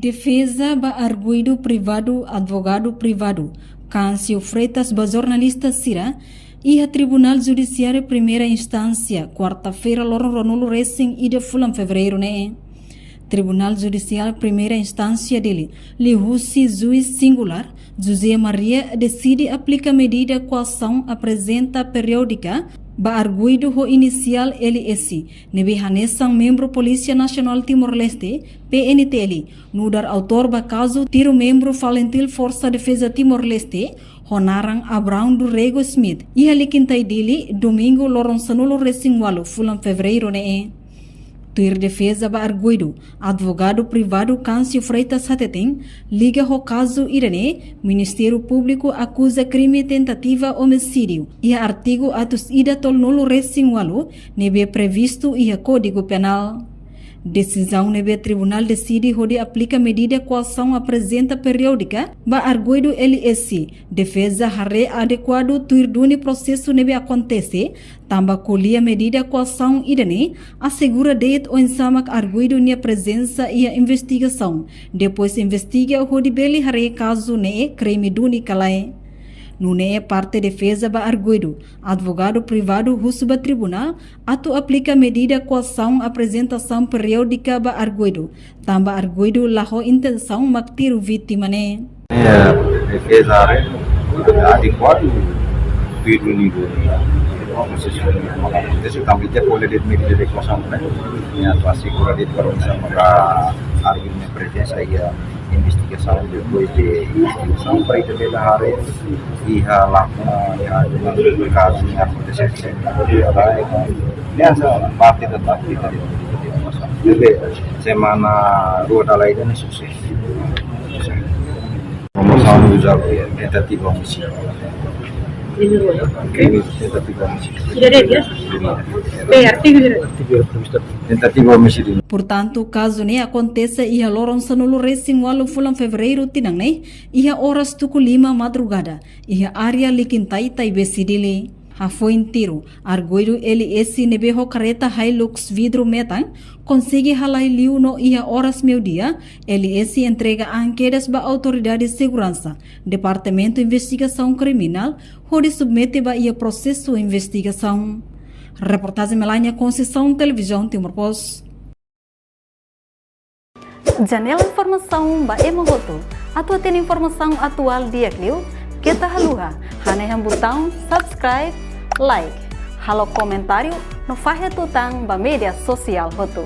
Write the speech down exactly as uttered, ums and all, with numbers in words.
Defeza ba arguidu privadu, advogadu privadu Câncio Freitas ba jornalista sira iha Tribunál Judisiáriu Primeira Instánsia, kuarta-feira, loron ruanulu resin ida fulan Fevereiru ne'e. Tribunál Judisiáriu Primeira Instánsia Dili, liuhusi juís singulár, José Maria, deside aplika medida koasaun aprezenta periódika ba arguidu ho inisiál L S, ne'ebé hanesan membru Polísia Nasionál Timor-Leste, P N T L, nu'udar autór ba kazu tiru membru FALINTIL Forsa Defeza Timor-Leste, ho naran Abrão do Rego Schmidt, iha Liquintai Dili, domingu, loron sanulu resin ualu fulan Fevereiru ne'e. Tuir defeza ba arguidu, advogadu privadu Câncio Freitas hateten, liga ho kazu ida-ne'e, Ministériu Públiku akuza krime tentativa omisídiu iha artigu atus ida tolunulu resin ualu, ne'ebé previstu iha Kódigu Penál. Desizaun ne'ebé tribunál deside hodi aplika medida koasaun aprezenta periódika ba arguidu L S, defeza haree adekuadu tuir duni prosesu ne'ebé akontese, tanba ko'alia medida koasaun ida-ne'e asegura de'it oinsá mak arguidu nia prezensa iha investigasaun, depois investiga hodi bele haree kazu ne'e krime duni ka lae. Nune'e parte defeza ba arguidu, advogadu privadu husu ba tribunál atu aplika medida koasaun aprezentasaun periódika ba arguidu, tanba arguidu la ho intensaun mak tiru vítima ne'e. Ya, defeza haree adekuadu tuir duni prosesu ne'ebé akontese, tanba ita ko'alia de'it medida de koasaun, ne'e? Ya, atu asegura de'it para oinsá maka arguidu nia prezensa iha investigasaun, depois de investigasaun, para ita bele haree iha lapangan, iha kazu ne'e akontese, se iha lae, ne'e hanesan parte da tátika de investigasaun. Ne'ebé semana rua dala ida ne'e susesu. Informasaun uza tentativa omisídiu. Ini tentativa omisídiu. Sudah ada dia? Eh, artigo sudah ada. Tentativa omisídiu. Portantu, kazu ne'e akontese iha loron sanulu resin ualu fulan Fevereiru tinan ne'e, iha oras tuku lima madrugada, iha área Liquintai, Taibesi, Dili. Hafoin tiru, arguidu L S ne'ebé ho kareta Hilux vidru metan konsege halai liu no iha oras meiudia, L S entrega an kedas ba autoridade seguransa, Departamentu Investigasaun Kriminál, hodi submete ba iha prosesu investigasaun. Reportajen Melania Conceição, Televizaun Timor Post. Janela informasaun ba ema hotu. Atu hatene informasaun atuál di'ak liu, keta haluha hanehan butaun subscribe, like, halo komentáriu no fahe tutan ba média sosiál hotu.